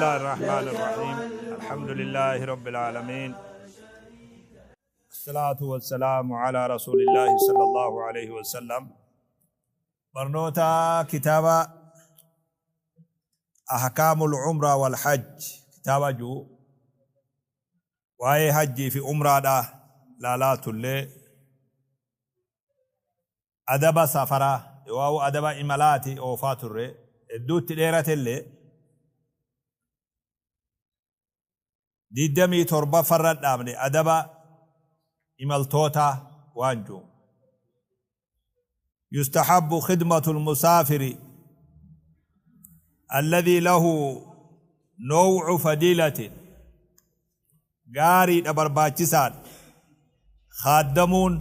الله الرحمن الرحيم. الحمد لله رب العالمين، الصلاة والسلام على رسول الله صلى الله عليه وسلم. Barnoota kitaaba أحكام العمرة والحج kitaaba jiru waa'ee hajjii fi umraadha laalaa tullee. Adaba safaraa yoo adaba imalaati oofaa turre hedduutti dheeratellee 27 farra dhaabne adaba imaltootaa waan jiru. يستحب خدمة المسافر الذي له نوع فضيلة. Gaarii dha, barbaachisaan khaaddamuun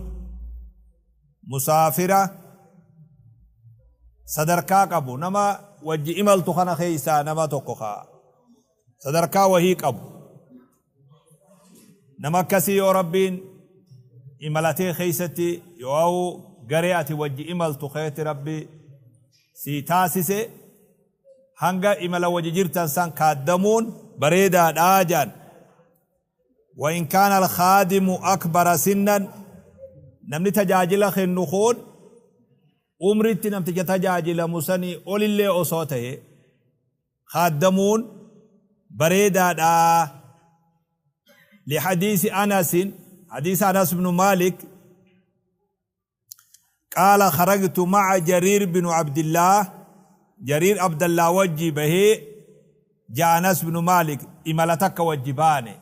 musaafira sadarkaa qabu. Nama wajji imaltu kana keeysaa nama tokko kaa sadarkaa wahii qabu, nama akkasii yoo Rabbiin imalatee keeysatti yoo garee ati wajji imaltu keetti Rabbi sii taasise, hanga imala wajji jirtan san kaaddamuun bareedaadhaa jaan. وإن كان الخادم أكبر سنا, namni tajaajila kennu kun umritti namticha tajaajilamu sanii olillee osoo ta'e, kaaddamuun bareedaadha. لحديث أنس, حديث أنس بن مالك قال: خرجت مع جرير بن عبد الله. جرير عبد الله wajji bahee jaa أنس بن مالك imala takka wajji baane.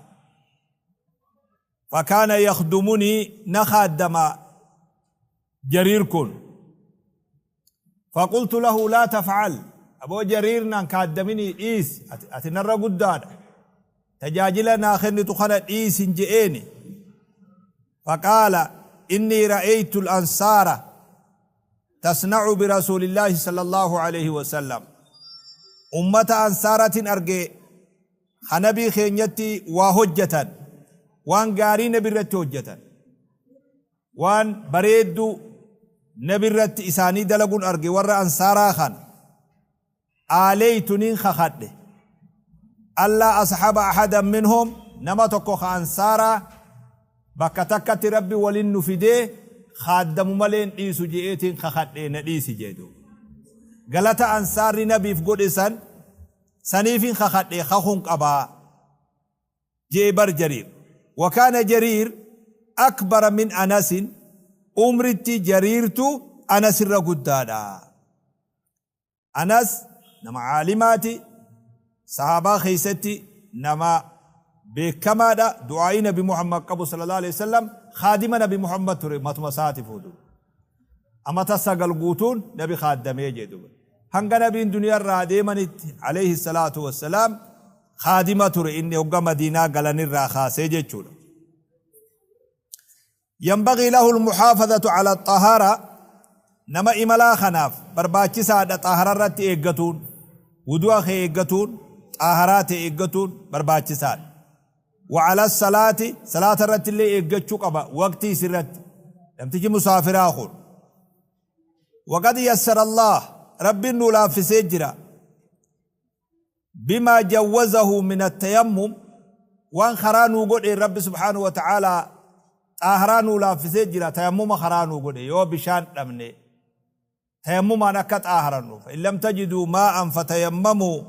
فكان يخدمني, na khaaddama جرير kun. فقلت له: لا تفعل. Aboo Jariir, nan kaaddaminii dhiis, ati narra guddaadha, tajaajila naa kennitu kana dhiisin je'eeni. فقال: إني رأيت الأنصار تصنع برسول الله صلى الله عليه وسلم. Ummata ansaaratin arge ha nabii keenyatti waa hojjetan, waan gaarii nabi irratti hojjetan, waan bareeddu nabi irratti isaanii dalaguun arge warra ansaaraa kana. آليت, nin kakadhe, ألا أصحب أحدا منهم, nama tokko ka ansaaraa bakka takkatti Rabbi walin nu fidee kaaddamu maleen dhiisu je'eetiin kakadhe, na dhiisi jedhu. Galata ansaarri nabiif godhe san saniifin kakadhe, kakun qabaa jee bar Jariir. وكان جرير أكبر من أنس. Umritti Jariirtu Anas irra guddaadha. Anas nama caalimaati, sahaabaa keeysatti nama beekamaadha, du'aa'ii Nabi Muhammad qabu صلى الله عليه وسلم. Khaadima Nabi Muhammad ture matuma isaati fuudu. Amata 9 guutuun nabi khaaddamee jedhu. Hanga nabiin duniyaarraa deemanitti عليه الصلاة والسلام khaadima ture inni, hogga Madiinaa galanirraa kaasee jechuudha. ينبغي له المحافظة على الطهارة. Nama imalaa kanaaf barbaachisaadha xaahara irratti eeggatuun, wudu'a kee eeggatuun, xaaharaa ta'e eeggatuun barbaachisaadha. وعلى الصلاة, salaata irratti illee eeggachuu qaba waqtii isirratti namtichi musaafiraa kun. وقد يسر الله, Rabbiin nuu laaffisee jira, بما جوزه من التيمم, waan karaa nuu godhe Rabbi سبحانه وتعالى xaaharaa nuu laaffisee jira. Tayammuma karaa nuu godhe, yoo bishaan dhabne tayammumaan akka xaaharannu. فإن لم تجدوا ماء فتيمموا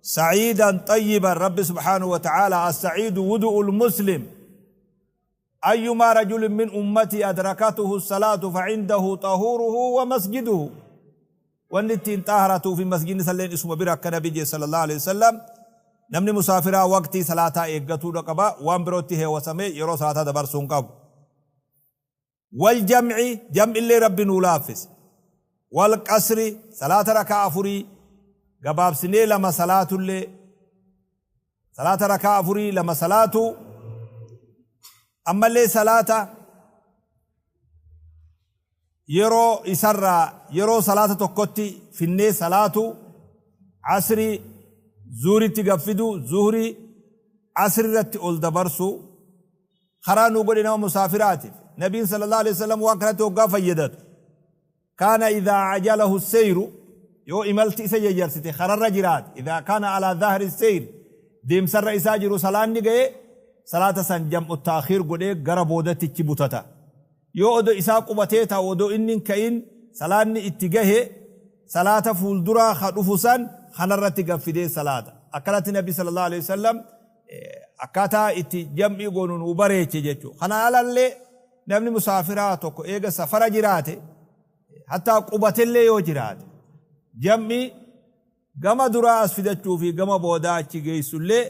صعيدا طيبا. رب سبحانه وتعالى الصعيد وضوء المسلم. أيما رجل من أمتي أدركته الصلاة فعنده طهوره ومسجده. Wanni ittiin xaaharatuu fi masjidni salleen isuma bira akka nabi jee صلى الله عليه وسلم. Namni musaafiraa waqtii salaataa eeggatuudha qaba, waan birootti heewwasamee yeroo salaataa dabarsuu hin qabu. والجمع, jam'i illee Rabbi nuu laaffise. والقصر, salaata rakaa afurii gabaabsinee lama salaatullee, salaata rakaa afurii lama salaatu. Ammallee salaata yeroo isarraa yeroo salaata tokkotti finnee salaatu, asrii zuuritti gaffidu, zuhurii asri irratti ol dabarsu karaa nuu godhe nama musaafiraatiif. Nabiin صلى الله عليه وسلم waan kanatti hoggaa fayyadatu, كان إذا عجله السير, yoo imalti isa jajjarsite kararra jiraate, إذا كان على ظهر السير. deemsarra isaa jiru salaanni ga'e, salaata san jam'u ta'khiir godhee gara boodattichi butata. Yoo odoo isaa qubatee taa'u odoo inni hin ka'in salaanni itti gahe, salaata fuulduraa ka dhufu san kanarratti gad fidee salaata. Akkanatti Nabi sallallahu alaihi wasallam akkaataa itti jam'ii goonu nuu bareeche jechuudha. Kana alallee namni musaafiraa tokko eega safara jiraate, hattaa qubatellee yoo jiraate, jam'ii gama duraa as fidachuu fi gama boodaa achi geessullee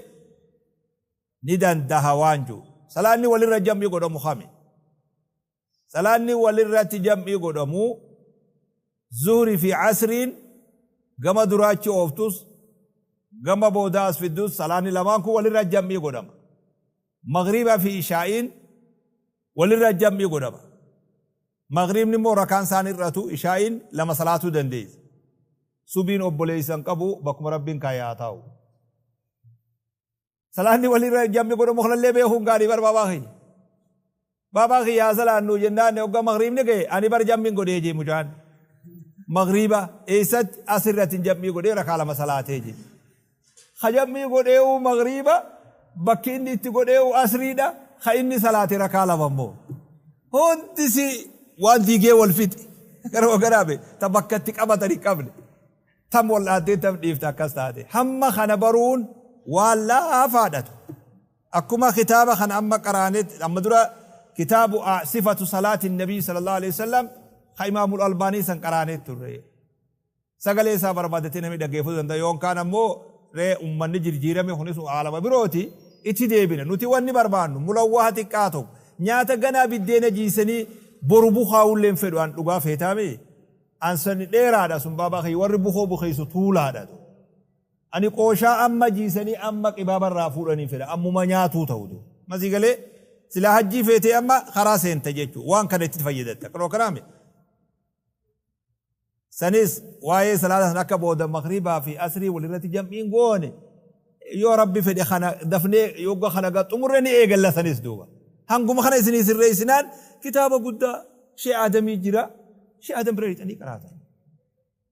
ni dandaha waan jiru. Salaanni walirra jam'ii godhamu kami? Salaanni walirratti jam'ii godhamu zuhri fi asriin gama duraa achi ooftus gama boodaa as fiddus, salaanni lamaan kun walirra jam'ii godhama. Maghriba fi ishaa'iin walirra jam'ii godhama. Maghriibni immoo rakaan isaan hir'atu, ishaa'iin lama salaatuu dandeessa. Subiin obboleessa hin qabu, bakkuma Rabbiin kaa'e haa taa'u. Salaanni walirra jam'i godhamu kanallee beekuun gaarii bar baabaa kiyya. Baabaa kiyya haa salaannu jennaan hogga maghriibni ga'e ani bar jam'iin godhee jee mucaan. Maghriiba eessatti asirratti jam'ii godhee rakaa lama salaatee jee. Ka jam'ii godhee'uu maghriiba bakki inni itti godhee'uu asriidha, ka inni salaate rakaa lama immoo. Hundi si waan diigee wal fixe. Garuma garaabe ta bakka itti qabatan hin qabne. Tam wal dhaattee tam dhiifte akkas taate. Hamma kana baruun waan laafaadhatu. Akkuma kitaaba kana amma qaraanetti, amma dura kitaabu sifatu salaati nabii sallallahu alaihi wasallam ka Imaamul Albaanii san qaraanee turre. Sagalee isaa barbaadatee namni dhaggeeffatu danda'a, yookaan ammoo ree ummanni jirjiirame kunis aalama birooti itti deebina. Nuti wanni barbaannu mulawwaha xiqqaa tokko nyaata ganaa biddeena jiisanii boru bukaa'ullee hin fedhu an dhugaa feetaami. An sani dheeraadha sun baabaa kiyya, warri bukoo bukeessu tuulaadha. Ani qooshaa amma jiisanii amma qibaaba irraa fuudhanii fedha, ammuma nyaatuu ta'utu. Masii galee silaa hajjii feetee amma karaa seenta jechuudha, waan kana itti fayyadatta. Kanoo kanaami. Sanis waa'ee salaata san akka booda maghribaa fi asrii walirratti jam'iin goone, yoo Rabbi fedhe kana dafnee yogga kana ga xumurre ni eegalla sanis duuba. Hanguma kana isinii sirreessinaan kitaaba guddaa Shee Aadamii jira. Shee Aadam bira dhaqxanii qaraatan.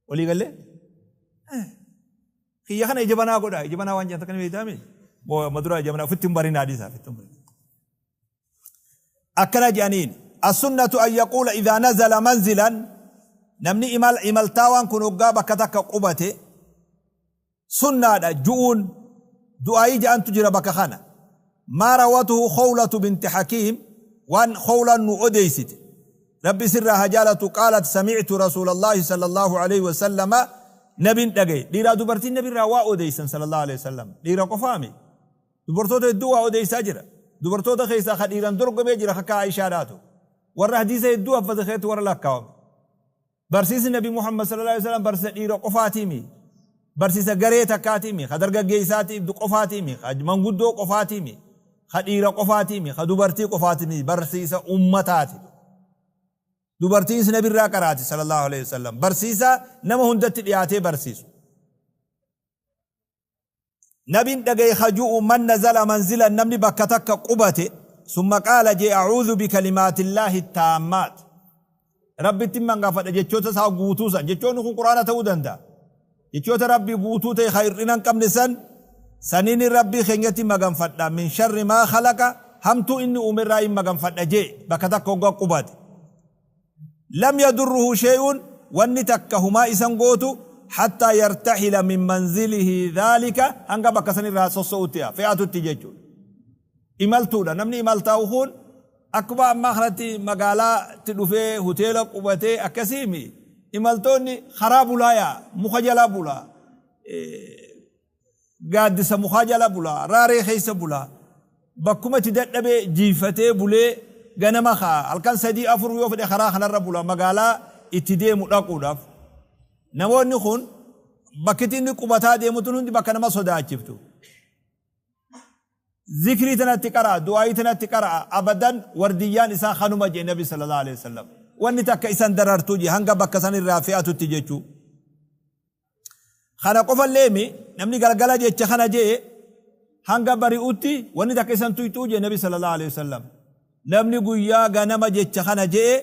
Walii gallee? Kiyya kana ija banaa godha. Ija banaa waan jedhan takka ni beektaami? Moo amma dura ija banaa ofitti hin barinaa dhiisaa ofitti hin barinaa. Akkana jedhaniin: As-sunnatu an yaquula idhaa nazala manzilan, namni imal imaltaawaan kun hoggaa bakka takka qubate sunnaadha ju'uun du'aayii ja'antu jira bakka kana. Maa rawatuhu Khawlatu binti Hakiim, waan Khawlaan nu odeysite, Rabbi isirraa haa jaalatu, qaalat sami'tu rasuulallaahi sallallaahu aleyhi wasallama, nabin dhagaye. Dhiiraa dubartiin nabirraa waa odeysan sallallaahu aleyhi wasallam, dhiira qofaami. Dubartoota hedduu waa odeysaa jira. Dubartoota keessaa ka dhiiran dorgomee jira ka akka Aishaadhaatu. Warra hadiisa hedduu haffaze keessatti warra lakkaawame. Barsiisni Nabi Muhammad sallallahu alaihi wasallam barsiisa dhiira qofaatiimi. Barsiisa garee takkaatiimi. Ka dargaggeessaatii qofaatiimi. Ka manguddoo qofaatiimi. Ka dhiira qofaatiimi. Ka dubartii qofaatiimi. Barsiisa ummataati. Dubartiinis Nabirraa qaraati sallallahu alaihi wasallam. Barsiisa nama hundatti dhiyaatee barsiisu. Nabin dhagaye ka ju'u: man nazala manzilan, namni bakka takka qubate, summa qaala jee, a'uudhu bikalimaatillaahi taammaat, Rabbitti mangafadha jechoota isaa guutuu san. Jechoonni kun Qur'aana ta'uu danda'a. Jechoota Rabbii guutuu ta'e ka hir'ina hin qabne san saniin Rabbii keenyatti maganfadha, min sharri maa khalaqa, hamtuu inni uumerraa hin maganfadha jee bakka takka hogga qubate, lam yadurruhu shay'un, wanni takka humaa isan gootu, hattaa yartaxila min manzilihi dhaalika, hanga bakka san irraa sosso'utti fe'atutti jechuudha. Imaltuudha. Namni imaltaa'u kun akkuma ammaa kanatti magaalaatti dhufee hoteela qubatee akkasiimi. Imaltoonni karaa bulaa yaa'a, muka jala bulaa, gaaddisa mukaa jala bulaa, raaree keessa bulaa, bakkuma itti dadhabe jiifatee bulee ganama ka'a. Halkan 3 4 yoo fedhe karaa kanarra bula magaalaa itti deemu dhaquudhaaf. Namoonni kun bakki inni qubataa deemu tun hundi bakka nama sodaachiftu. Zikrii tanatti qara'a, du'aayii tanatti qara'a, abadan wardiyyaan isaa kanuma jee Nabi sallallahu alaihi wasallam. Wanni takka isan darartuu jee hanga bakka san irraa fe'atutti jechuu. Kana qofalleemi, namni galgala jecha kana jee hanga bari'utti wanni takka isan tuyxuu jee Nabi sallallahu alaihi wasallam. Namni guyyaa ganama jecha kana jee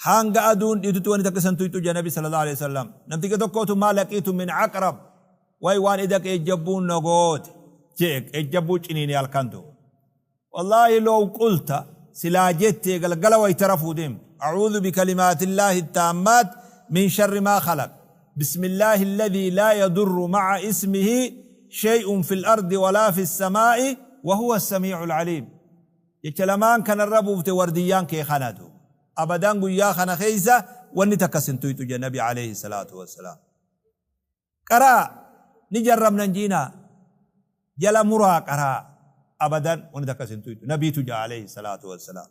hanga aduun dhiitutti wanni takka isan tuyxuu jee Nabi sallallahu alaihi wasallam. Namticha tokkootu maa laqiitu min aqrab, way waan ida qeejjabbuun na goote. Je'e ejjabbuu ciniine halkan duuba. Wallaahi low qulta silaa jettee galgala wayta rafuu deemtu a'uudhu bikalimaatillaahi taammaat min sharri maa khalaq bismillaahi alladhii laa yadurru ma'a ismihi shay'un fil ardi walaa fis samaa'i wa huwa as-samii'ul aliim jecha lamaan kanarra buufte wardiyyaan kee kana duuba abadan guyyaa kana keessa wanni takka sin tuyxu jedhe nabi alayhi salaatu wassalaam. Qaraa ni jarrabna hin jiinaa jala muraa qaraa abadan wanni takka sin tuyxu nabiitu ja'a alayhi salaatu wassalaam.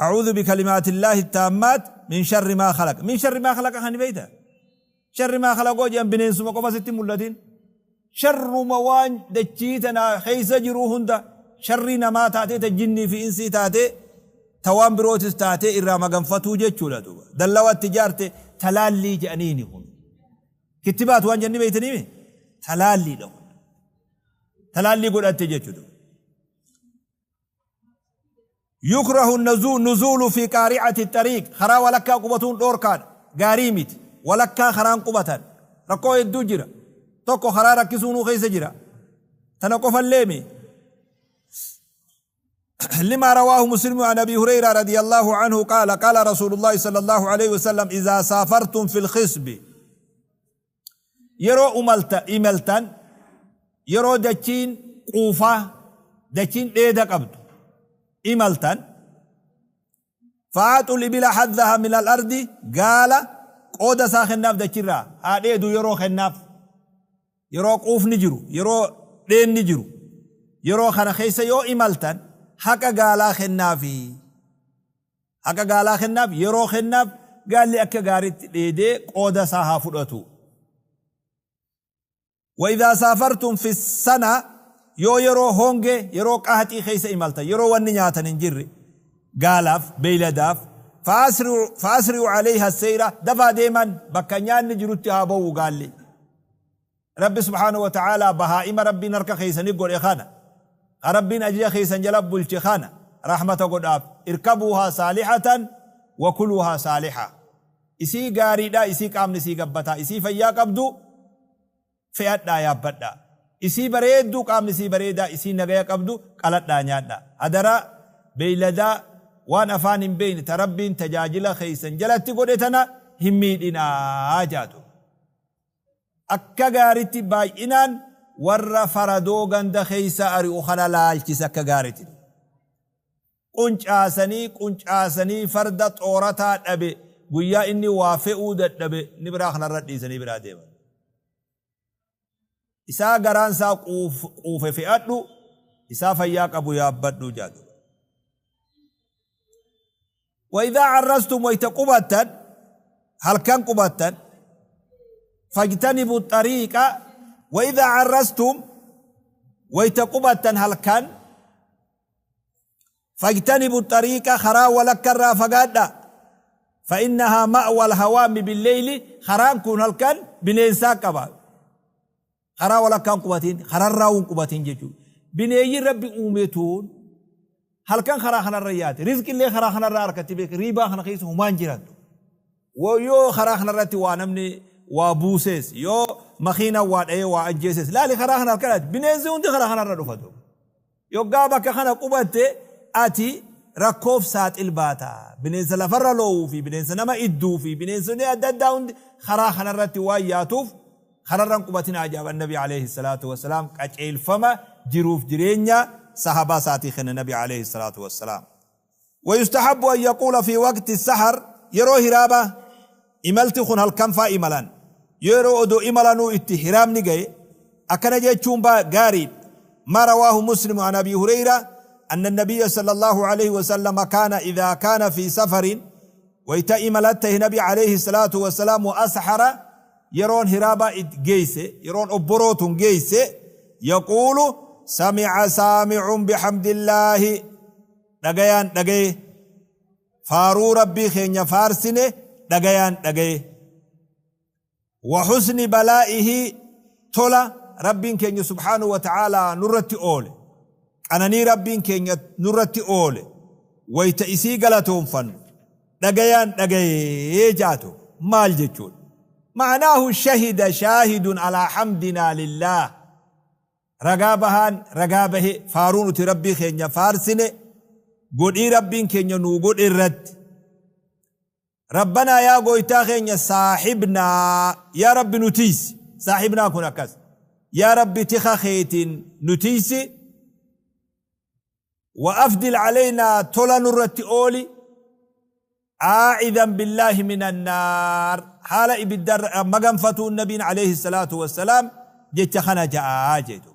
A'uudhu bikalimaatillaahi taammaat min sharri maa khalaq. Min sharri maa khalaqa kan beeyta? Sharri maa khalaqoo jedhan bineensuma qofa sitti mul'atin. Sharruma waan dachii tana keessa jiruu hunda sharrii namaa taatee ta jinnii fi insii taatee ta waan birootis taatee irraa maganfatuu jechuudha duuba. Dallawa itti ijaarte talaallii jedhaniini kun. Kittibaat waan jenni beeytaniimi? Talaalliidha kun. Talaallii godhatte jechuudha. Yukrahu nuzuulu fi qaari'ati xariiq karaa walakkaa qubatuun dhoorkaadha. Gaarii miti. Walakkaa karaan qubatan. Rakkoo hedduu jira. Tokko karaa rakkisuunuu keessa jira. Tana qofallee mi? لما رواه مسلم عن أبي هريرة رضي الله عنه قال قال رسول الله صلى الله عليه وسلم إذا سافرتم في الخصب yeroo umalta imaltan yeroo dachiin quufaa dachiin dheeda qabdu imaltan fa'aaxul ibila haddaha min al-ardi gaala qooda isaa kennaaf dachirraa haa dheedu yeroo kennaaf yeroo quufni jiru yeroo dheenni jiru yeroo kana keessa yoo imaltan haqa gaalaa kennaafi Haqa gaalaa kennaaf, yeroo kennaaf, gaalli akka gaariitti dheedee qooda isaa haa fudhatu. Wa idhaa saafartum fi sana yoo yeroo hongee, yeroo qahaxii keessa imaltan, yeroo wanni nyaatan hin jirre, gaalaaf, beeyladaaf, fa'asri'u alayha seyra dafaa deeman bakka nyaanni jirutti haa ba'u gaalli. Rabbi subhaanahu wa ta'aalaa bahaa'ima Rabbiin harka keessani godhe kana, ka Rabbiin ajaja keessan jala bulche kana rahmata godhaaf. Irkabuuhaa saalihatan wa kuluuhaa saaliha. Isii gaariidha, isii qaamni isii gabbataa, isii fayyaa qabdu fe'adhaa yaabbadhaa. Isii bareedduu qaamni isii bareedaa, isii nagaya qabdu qaladhaa nyaadhaa. Hadaraa beeyladaa waan afaan hin beeyne ta Rabbiin tajaajila keessan jalatti godhe tana hin miidhinaa jaatu. Akka gaaritti baay'inaan warra faradoo ganda keessa ari'u kana laalchise akka gaaritti. Quncaasanii quncaasanii farda xoorataa dhabe guyyaa inni waa fe'uu dadhabe inni biraa kanarra dhiisanii biraa deeman. Isaa garaan isaa quufe fe'adhu isaa fayyaa qabu yaabbadhu jedhu. Wa idhaa carrastum wayta qubattan halkan qubattan fajtanibu xariiqa wa idhaa carrastum wayta qubattan halkan fajtanibu xariiqa karaa walakka irraa fagaadha fa innahaa ma'wa alhawaami billeyli karaan kun halkan bineensaa qaba karaa walakkaan qubatiin kararraa hin qubatiin jechuudha bineeyyiin rabbi uume tuun Halkan karaa kanarra yaate. Rizqillee karaa kanarraa arkatti beeki. Riibaa kana keessa humaan jirantu. Yoo karaa kanarratti waa namni waa buusees, yoo makiinaan waa dha'ee waa ajjeeses, laali karaa kana halkan ati. Bineensi hundi karaa kanarra dhufa duuba. Yoggaa bakka kana qubatte ati rakkoof saaxil baata. Bineensa lafarra loowuu fi bineensa nama idduu fi bineensonni adda addaa hundi karaa kanarratti waan yaatuuf Kararra hin qubatinaa jedha Nabi aleyhi salaatu wassalaam qaceelfama jiruuf jireenya sahabaa isaatii kenne Nabi aleyhi salaatu wassalaam. Wayustahabbu an yaquula fi waqti sahar yeroo hiraaba imalti kun halkan faa imalan yeroo odoo imalanuu itti hiraabni gaye akkana jechuun gaariidha. Ma rawaahu Muslimu an Abi Hureyra anna nabiyya sallallahu aleyhi wasallama kaana idhaa kaana fi safarin wayta imalat tahe Nabi aleyhi salaatu wassalaam wa ashara yeroon hiraabaa it geeyse, yeroon obboroo tun geeyse, yaquulu sami'a saami'un bihamdillaahi, dhagayaan dhagaye, faaruu Rabbii keenya faarsine dhagayaan dhagaye, wa husni balaa'ihi, tola Rabbiin keenya subhaanahu wa ta'aalaa nurratti oole, qananii Rabbiin keenya nurratti oole, wayta isii galatoonfannu, dhagayaan dhagayee jaatu maal jechuudha? Ma'anaahu shahida shaahidun alaa hamdinaa lillaah. Ragaa bahaan ragaa bahe faaruu nuti Rabbii keenya faarsine godhii Rabbiin keenya nuu godhe irratti. Rabbanaa yaa Gooytaa keenya saaxibnaa yaa Rabbi nu tiysi saaxibnaa kun akkas yaa Rabbi tika keetiin nu tiysi wa afdil caleynaa tola nurratti ooli aacidan billaahi min annaar haala ibiddarra maganfatuun nabiin alayhi salaatu wassalaam jecha kana ja'aa jedhu.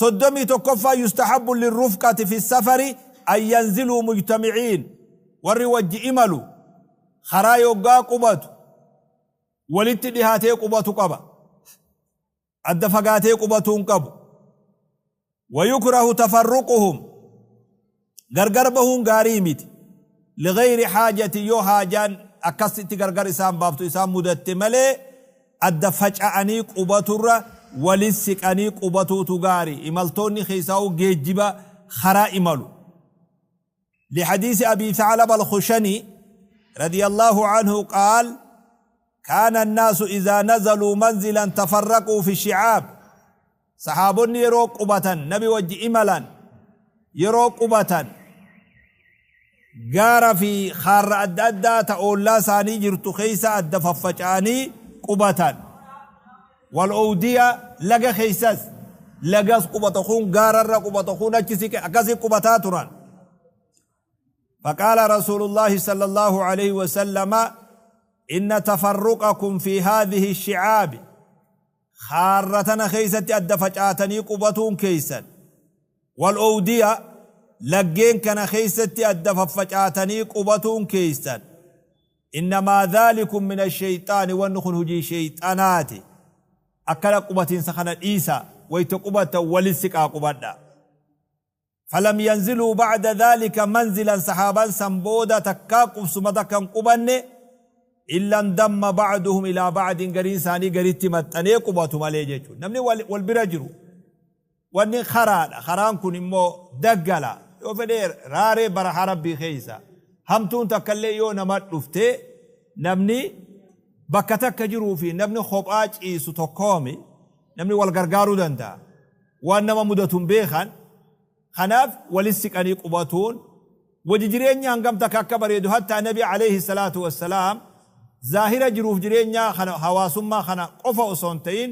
31ffaa yustahabbu lirrufqati fi safari an yanziluu mujtamiciin warri wajji imalu karaa yoggaa qubatu walitti dhihaatee qubatu qaba adda fagaatee qubatuu hin qabu wayukrahu tafarruquhum gargar bahuun gaarii miti ligayri haajati yoo haajaan akkasitti gargar isaan baaftu isaan mudatte malee adda faca'anii qubaturra walit siqanii qubatuutu gaari imaltoonni keessaa'u geejjiba karaa imalu لحديث أبي ثعلب الخشني رضي الله عنه قال كان الناس إذا نزلوا منزلا تفرقوا في الشعاب صحابون yeroo qubatan nabi wajji imalan yeroo qubatan gaara fi khaarra adda addaa ta oollaa isaanii jirtu keessa adda faffaca'anii qubatan wal owdiya laga keeysas lagas qubata kun gaararra qubata kun achi siqe akkasii qubataa turan فقال رسول الله صلى الله عليه وسلم إن تفرقكم في هذه الشعاب Khaarra tana keeysatti adda facaatanii qubatuun keeysan, wal owdiya, laggeen kana keeysatti adda faffacaatanii qubatuun keeysan, innamaa dhaalikum mina sheyxaani wanni kun hujii sheyxanaati. Akkana qubatiinsa kana dhiisaa, wayta qubattan walit siqaa qubadhaa. Falam yanziluu ba'da dhaalika manzilan sahaabaan san booda takkaa qubsuma takka hin qubanne illa indamma ba'duhum ilaa ba'din gariin isaanii garitti maxxanee qubatu malee jechuudha. Namni wal bira jiru wanni karaadha. Karaan kun immoo daggala. Yoo fedhe raaree barahaa Rabbii keessa. Hamtuun takkallee yoo nama dhufte namni bakka takka jiruu fi namni kophaa ciisu tokkoomi namni wal gargaaruu danda'a. Waan nama mudatu hin beekan. Kanaaf walit siqanii qubatuun wajji jireenyi hangam takka akka bareedu hattaa Nabi aleyhi salaatu wassalaam zaahira jiruuf jireenyaa kana hawaasummaa kana qofa osoo hin ta'in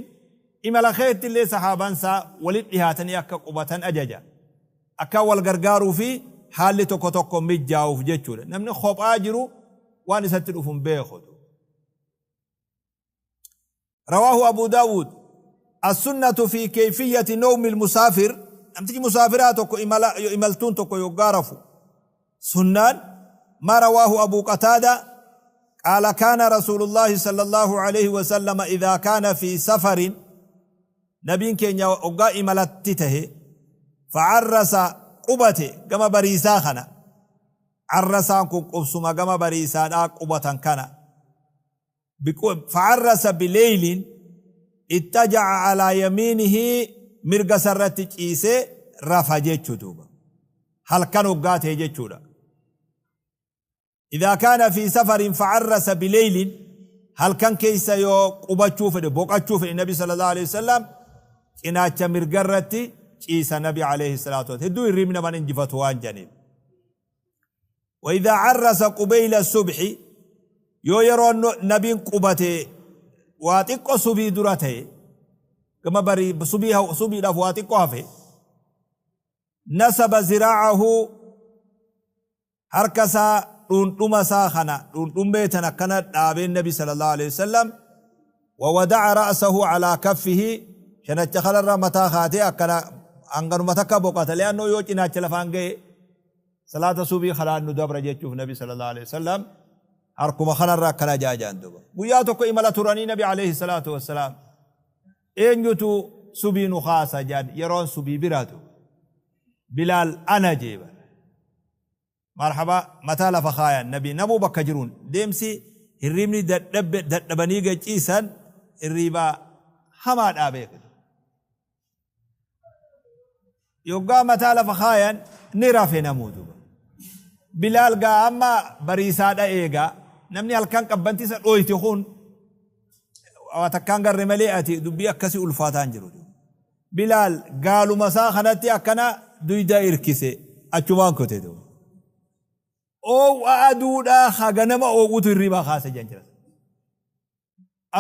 imala keetti illee sahaabaan isaa walit dhihaatanii akka qubatan ajaja. Akka wal gargaaruu fi haalli tokko tokko mijjaa'uuf jechuudha. Namni kophaa jiru waan isatti dhufu hin beeku. Rawaahu Abuu Daawuud. As-sunnatu fi kayfiyyati nawmil musaafir, namtichi musaafiraa tokko imala imaltuun tokko yoggaa rafu sunnaan maa rawaahu Abuu Qataada qaala kaana Rasuulullaahi sallallaahu alayhi wa sallama idhaa kaana fi safarin nabiin keenya hoggaa imalatti tahe fa'arrasa qubate gama bariisaa kana arrasaan kun qubsuma gama bariisaadhaa qubatan kana Fa'arrasa bileeylin ittaja'a alaa yamiinihi mirga isarratti ciisee rafa jechu duuba. Halkan hoggaa ta'e jechuudha. Idhaa kaana fi safarin fa'arrasa bileeylin halkan keessa yoo qubachuu fedhe boqachuu fedhe nabi sallallahu alaihi wasallam cinaacha mirga irratti ciisa nabi alaihi salaatu wasallam. Hedduu hirribni naman injifatu waan jedhaniif. Wa idhaa arrasa qubeyla subhi yoo yeroon nabiin qubate waa xiqqo subii dura ta'e gama barii subii subiidhaaf waa xiqqo hafe nasaba ziraacahu harka isaa dhundhuma isaa kana dhundhummee tan akkana dhaabeen nabi sallallahu alaihi wasallam wa wada'a ra'sahu alaa kaffihi shanacha kanarra mataa kaatee akkana hanganuma takka boqata le'annoo yoo cinaacha lafaan ga'e Salaata subii kalaan nu dabra jechuuf nabi sallallahu alaihi wasallam harkuma kanarra akkana jaajaan duba. Guyyaa tokko imala turanii nabi alaihi salaatu wassalaam eenyutu subii nu kaasa jaan yeroon subii biraatu. Bilaal ana jeeba. Marhaba mataa lafa kaayan nabi namuu bakka jiruun deemsi hirriibni dadhabanii gaciisan hirriibaa hamaadhaa beeku. Yoggaa mataa lafa kaayan ni rafe namuu duuba. Bilaal gaa amma bariisaadha eegaa namni halkan qabbanti isa dhooyti kun waa takkaan garre malee ati dubbii akkasii ulfaataan jiru. Bilaal gaaluma isaa kanatti akkana duyda irkise achumaan kute duuba. Oow'a aduudhaa haga nama oow'utu hirribaa kaasa jedhan jira.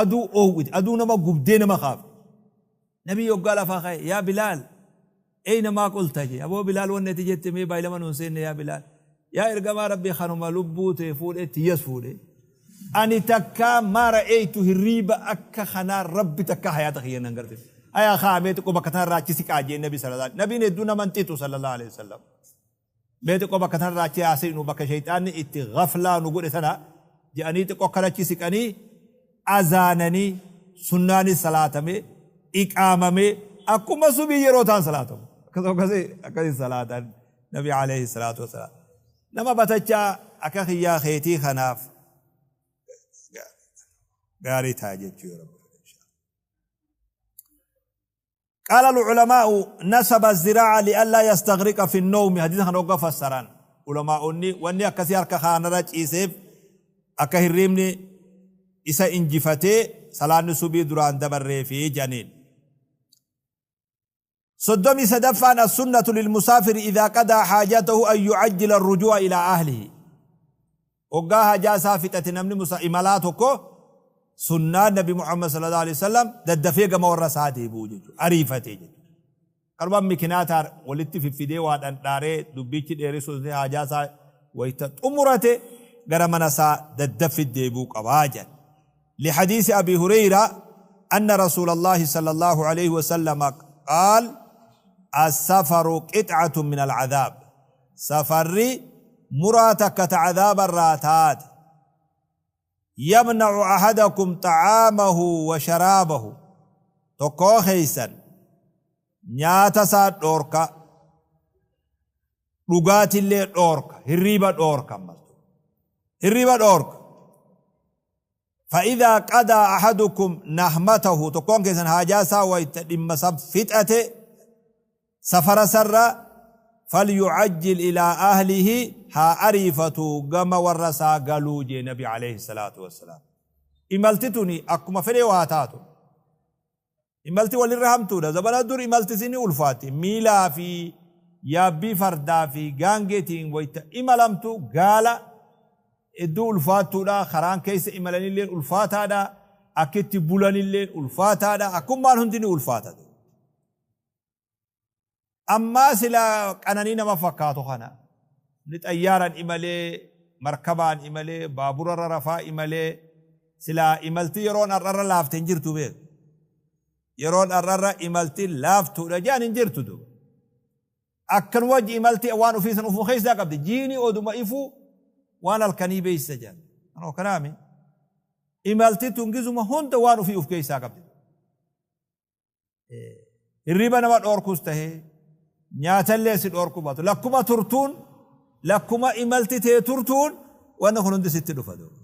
Aduu oow'ite aduu nama gubdee nama kaafte. Nabii yoggaa lafaa ka'e yaa Bilaal eyna maa qulta jee aboo Bilaal wanni ati jette mee baay'ilama nuun seenne yaa Bilaal. Yaa ergamaa Rabbii kanuma lubbuu tee fuudhe tiyyas fuudhe. Ani takkaa maa ra'eeytu hirriiba akka kanaa Rabbi takkaa hayaata kiyya nan garsiise. Hayaa kaa mee xiqqoo bakka tanarraa achi siqaa jeen Nabi sallallahu Nabiin hedduu nama hin xixu sallallahu alaihi wasallam. Mee xiqqoo bakka tanarraa achi haa siqnu bakka sheyxaanni itti ghaflaa nu godhe tana je'anii xiqqoo akkana achi siqanii azaananii sunnaanis salaatamee iqaamamee akkuma subii yeroo taan salaatamu. Akkasii akkasii salaatan Nabi alayhi salaatu wassalaam. Nama batachaa akka kiyyaa keetii kanaaf gaarii ta'a jechuu yoo Rabbi fedhe inshaa Allah. Qaala al-ulamaa'u nasaba ziraa'a li'allaa yastaghriqa fi nawmi hadiisa kana hogga fassaran ulamaa'onni wanni akkasii harka kaanarra ciiseef akka hirriibni isa injifatee salaanni subii duraan dabarreefi jedhaniin. 33ffaan As-sunnatu lil-musaafiri idhaa qadaa haajatahu an yu'ajjila ar-rujuu'a ilaa ahlihi. Hoggaa haajaa isaa fixate namni musa imalaa tokko sunnaan Nabi Muhammad sallallahu alaihi wasallam daddafee gama warra isaa deebi'uu jechuudha. Ariifatee jechuudha. Kanuma mikinaataa walitti fiffidee waa dhandhaaree dubbichi dheeresuu haajaa isaa wayita xumurate gara mana isaa daddaffi deebi'uu qabaa jedhan. لحديث أبي هريرة أن رسول الله صلى الله عليه وسلم قال السفر قطعة من العذاب سفري مراتك عذاب الراتات يمنع أحدكم طعامه وشرابه tokkoo keessan nyaata isaa dhoorka dhugaatillee dhoorka hirriiba dhoorka ammas hirriiba dhoorka فإذا قضى أحدكم نهمته tokkoon keessan haajaa isaa wayta dhimma san fixate safara sarra فليعجل إلى أهله haa ariifatu gama warra isaa galuu jee nabi alayhi salaatu wassalaam. Imalti tuni akkuma fedhee waa taatu. Imalti walirra hamtuudha. Zabana dur imalti isin ulfaatti. Miilaa fi yaabbii fardaa fi gaangeetiin wayta imalamtu gaala hedduu ulfaattuudha. Karaan keessa imalanillee ulfaataadha. Akkitti bulanillee ulfaataadha. Akkummaan hundi ni ulfaata. Ammaa silaa qananii nama fakkaatu kana. Ni xayyaaran imalee, markabaan imalee, baaburarra rafaa imalee, silaa imalti yeroon har'arra laafte hin jirtu beeku. Yeroon har'arra imalti laaftuudha jedhan hin jirtu duuba. Akkan wajji imalti waan ofii san ufuu keessaa qabdi. Jiini oduma ifuu waan halkanii beeksisa jedhan. Kanoo kanaami. Imalti tun gizuma hunda waan ofii uf keessaa qabdi. Hirriba nama dhoorkus tahee nyaatallee si dhoorku baatu lakkuma turtuun lakkuma imalti tee turtuun wanni kun hundi sitti dhufa duuba.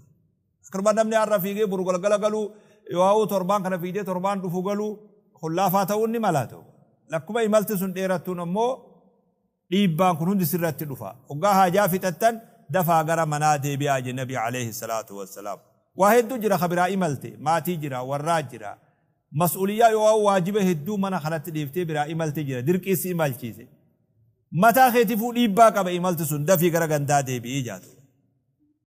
Akkanuma namni har'a fiigee boru galgala galuu yoo torbaan kana fiigee torbaan dhufu galuu kun laafaa ta'uun ni mala ta'u. Lakkuma imalti sun dheerattuun ammoo dhiibbaan kun hundi sirratti dhufa. Hoggaa haajaa fixattan dafaa gara manaa deebi'aa jedhe Nabi alayhi salaatu wassalaam. Waa hedduu jira ka biraa imalte, maatii jira, warraa jira. Mas'uliyyaa yoo waajiba hedduu mana kanatti dhiiftee biraa imalte jira. Dirqii si imalchiise. Mataa keetifuu dhiibbaa qaba imalti sun dafii gara gandaa deebi'ii jaatu.